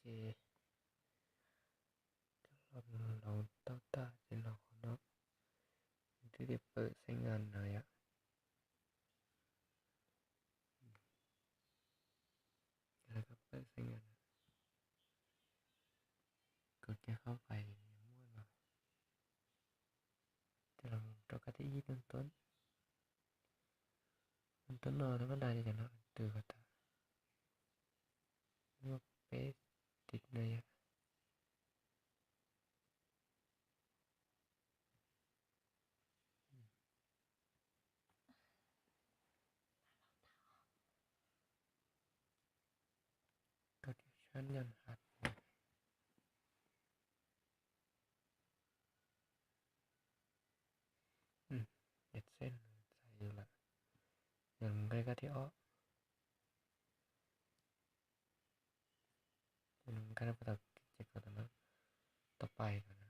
ces coj los mus laus tau tag ces los qhov no, nws twb tias pawm xeeb as no yom. Pawm xeeb as, kuv cev qhov pais muaj no, coj los mus rau kab thib ib tub tub. Tub no rau kab dag li cas no, tws kom tag, muaj peb tis no yom. Koj tsis tshab nyaj has. Xeb txais yus lawm, yog nqe kab thib ob, nqe no puas tau, ces kom tau pais kom na.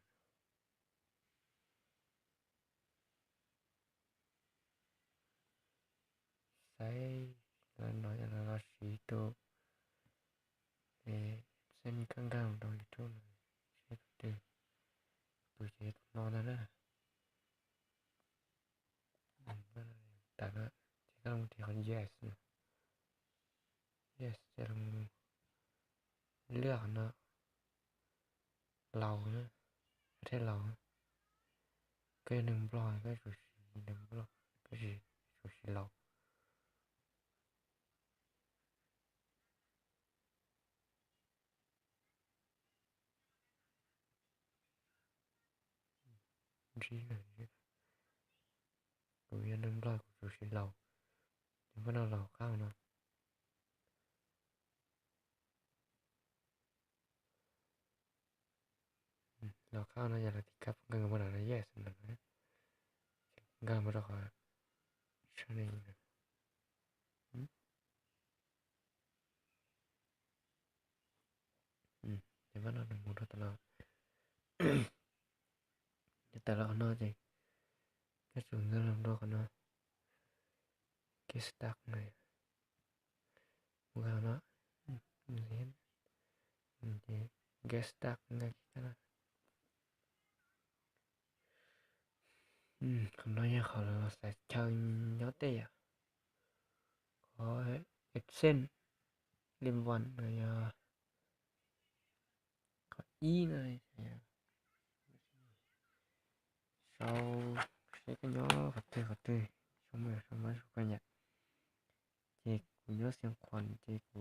Xaiv lawv no, lawv los siv tus, xeb koj nkag rau YouTube no, seb tus twg, tus ces tus no ntag na. Tawm na, ces koj los mus tis qhov yes no. Yes, ces los mus liaj qhov no, laus na, koj thiaj laus. Koj yog neeg nplog koj tsum siv neeg nplog, koj tsis tsum siv laus. Ntsib lawm, kuv yog neeg nplog kuv tsum siv laus, ces pab no laus qab no. Laus qab no yog lawv tis kab nkag mus rau yes no, nkag mus rau qhov tshaj ne. Ces pab no nws mus rau tom no, nws tawm los qhov no ces koj tsum nkag los rau qhov no, get stuck no, mus nkag qhov no, ces get stuck nkag kiag kab no. Qhov no yog qhov lawv los xaiv chaw nyob tej yom. Qhov accent, liên quan no yog qhov ib no. Sau seb koj nyob qhov twg qhov twg, sau maj sau maj sau koj yom. Ces kuv nyob Xiav Khuam ces kuv